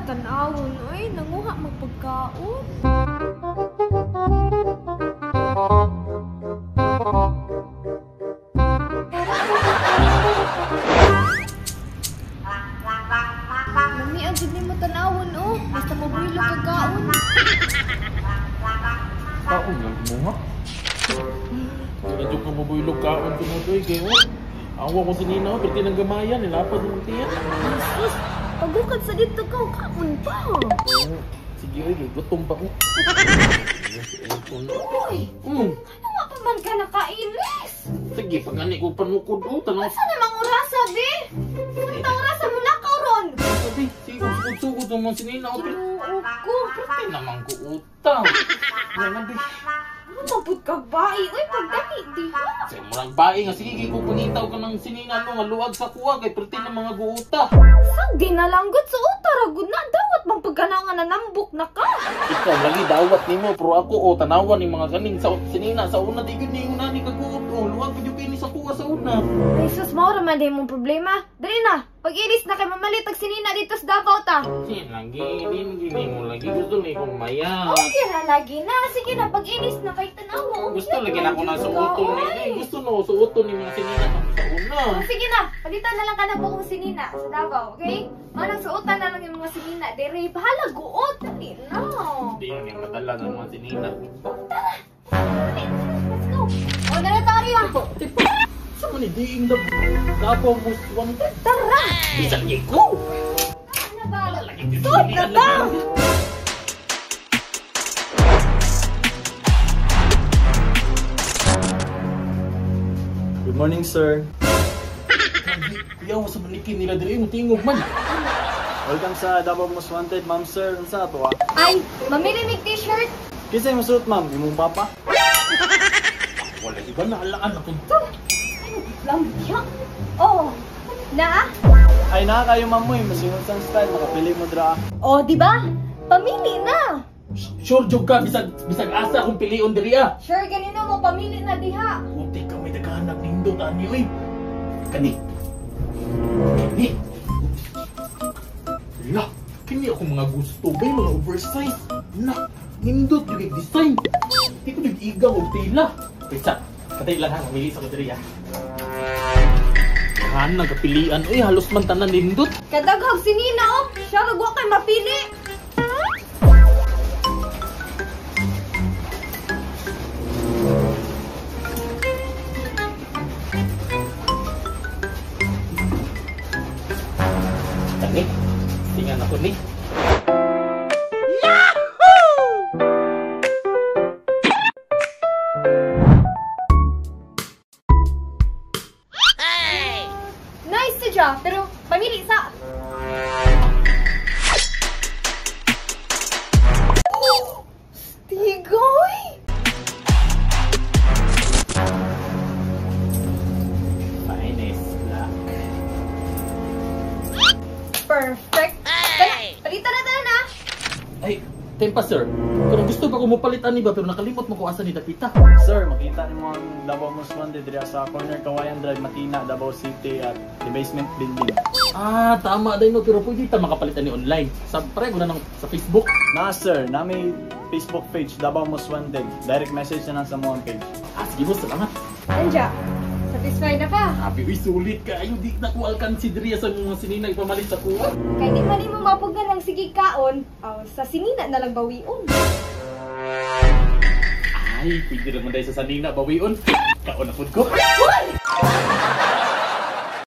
Tanawon, oy, nanguha magpagkaon. Lami ang jud nimo tanawon, oh. Basta mabuhilo kag kaon. Kaon lang mo ha. Medyo ka mabuhilo kaon kuno doy kay oh. Awa ko si Nina, pero tinanggamayan, nilapad ng tiyan. Jesus, pagukad sa dito ka, kaon pa. Sige, oy, gutom pa ko. Uy, ano nga pa man ka nakailis? Sige, pag ani ko panukod, oh, tanaw. Asa namang orasa, be? Sa orasa mo na ka ron? Sabi, sige, sugod-sugod naman si Nina. Ginoo ko. Pwede naman ko utang. Yan, be. Ano mapud ka bae? Uy, pagdali, diha. Sa murang bae nga, sige, kay kung pangitaw ka ng sinina, no, nga luag sa kuwa, kay perti ng mga guuta. Sag, di na langgot sa uta, ragod na, dawat bang pagkanaw nga nanambok na ka? Ikaw, lagi dawat nimo, pero ako, oh, tanawan ni mga kaning sa sinina, sa una, di yun, yung nani kaguot, oh, luag pa yung sa kuwa sa una. Ay, sus, maura man din mong problema. Dali na, pag-ilis na kay mamalit ang sinina dito sa Davao ta. Sige, lagi, di mo lagi, gusto ni kong maya. Okay na, lagi na, sige na, pag-ilis na kay tanawa. Gusto lagi na ako na suoton ni, gusto na suoton ni mga sinina sa una. Sige na, palitan na lang ka na buong sinina sa Davao, okay? Manang suotan na lang yung mga sinina. Dere, bahala, guot. Dali na. Hindi yun yung madala ng mga sinina. Tara! Let's go! O, naratari ah! Tipa! Saan man diing Davao most wanted? Tara! Bisan niya ko! Ano ba? Suot na ta! Good morning, sir. Kuya, sa manikin nila diri mo tingog man. Welcome sa Davao Most Wanted, ma'am sir. Unsa ato ah? Ay, mamili mig t-shirt. Kinsa imong suot, ma'am? Imong papa? Wala iba na alaan ako to. Lambya. Oh, na? Ay na kayo ma'am mo, masingon sang style makapili mo dra. Oh, di ba? Pamili na. Sure jud ka bisag asa akong pilion diri ah. Sure ganino mo pamili na diha. Kunti ka may daghanag nindot ani oy. Kani. Kini. La, kini ako mga gusto bay mga oversize. Na, nindot yung design. Di ko nag-igaw og tela. Wait sa, patay lang ha, mamili sa ko diri ah. Han, nagapilian oy, halos man tanan nindot. Kadaghag si Nina oh, siya ra wa kay mapili. Kani, tingnan ako ni. Yahoo! Hey! Nice to siya, pero pamili sa. Oh, tigoy! Finest black. Perfect. Hey! Palitan na tayo na. Ay, tempa sir. Kung gusto pa ko mopalitan ni ba pero nakalimot mo ko asa ni dapita. Sir, makita nimo ang Davao Most Wanted diri sa corner Kawayan Drive, Matina, Davao City at the basement building. Ah, tama dai no, pero pwede ta makapalitan ni online. Sa pareho na nang sa Facebook. Na sir, na may Facebook page Davao Most Wanted. Direct message na lang sa mo ang page. Ah, sige boss, salamat. Anja, satisfied na ka? Happy, uy, sulit ka. Ayaw, di na ko alkansidriya sa mga sinina ipamalit sa kuwa. Kaya di man mo mapugnan ng sige kaon, oh, sa sinina na lang bawion. Ay, pwede naman dahil sa sanina bawion. Kaon na food ko. Uy!